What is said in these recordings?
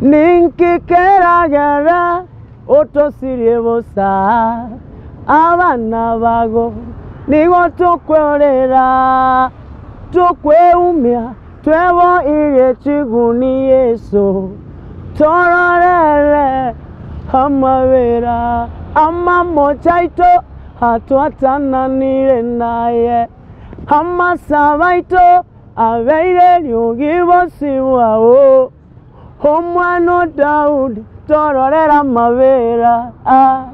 Ninki keragere otosirie bosa? Abana bago nigo tokwerera, tokweumia, tweboirie chiguni Yeso, tororere amabera amamocho aito atwatananire naye, amasabo aito abeire eriogi bosio bwao. Omwana o Daudi, tororere amabera, ah,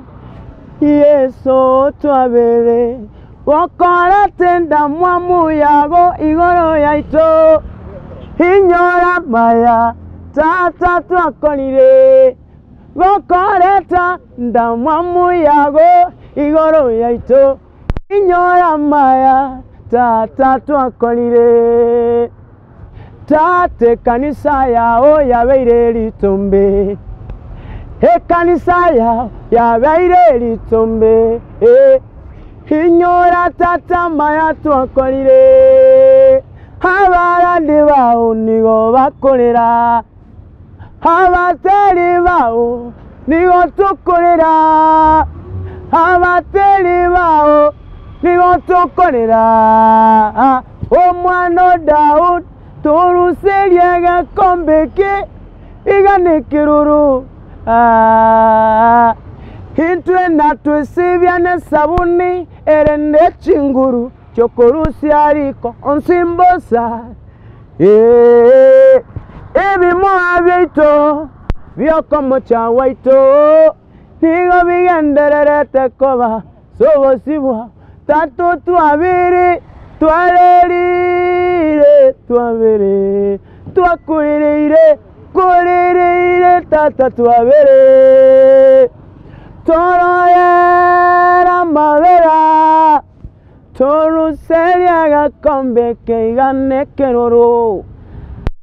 Yeso otwabere, gokorete endamwamu yago igoro yaito. Inyora amaya Tata twakorire, gokoreta endamwamu yago igoro yaito. Inyora amaya Tata twakorire. Tata ekanisa yao yabeire ritombe, Ekanisa yao yabeire ritombe, eh. Inyora Tata amaya twakorire, Abarandi bao nigo bakorera, Abateri bao nigo tokorera, Abateri bao nigo tokorera. Omwana o Daudi, toruserie egekombe eke, iga nekeroro. Intwe natwesibia nesabuni ere ne chinguru chiokorusia riko onsi mbosa. Ebimoa biaito biokomocha gwaito nigo bigendererete koba Togosibwa tato twabere, twarerire, twabere, twakorereire, korereire tata twabere. Toroyere amabera, toruserie agakombe keiga nekeroro.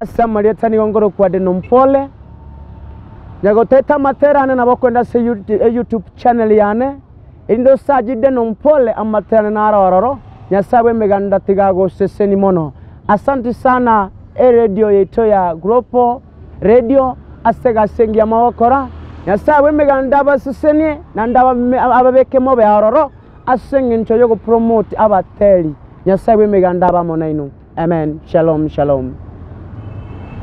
Ase amarieta nigo nkorokwa Deno Mpole, nyagoteta amatera ane nabo okoenda ase YouTube channel yane. Erinde osajide nompore amaterane naro ororo, Nyasae bw'emeganda tiga agoseseni mono. Asanti sana eredio yaito ya Global Radio ase egasi engiya mogokora. Nyasae bw'emeganda abasesenie naende ababeke mobe ororo ase engencho yogopromote abateri. Nyasae bw'emeganda abe amo nainwe. Amen. Shalom shalom.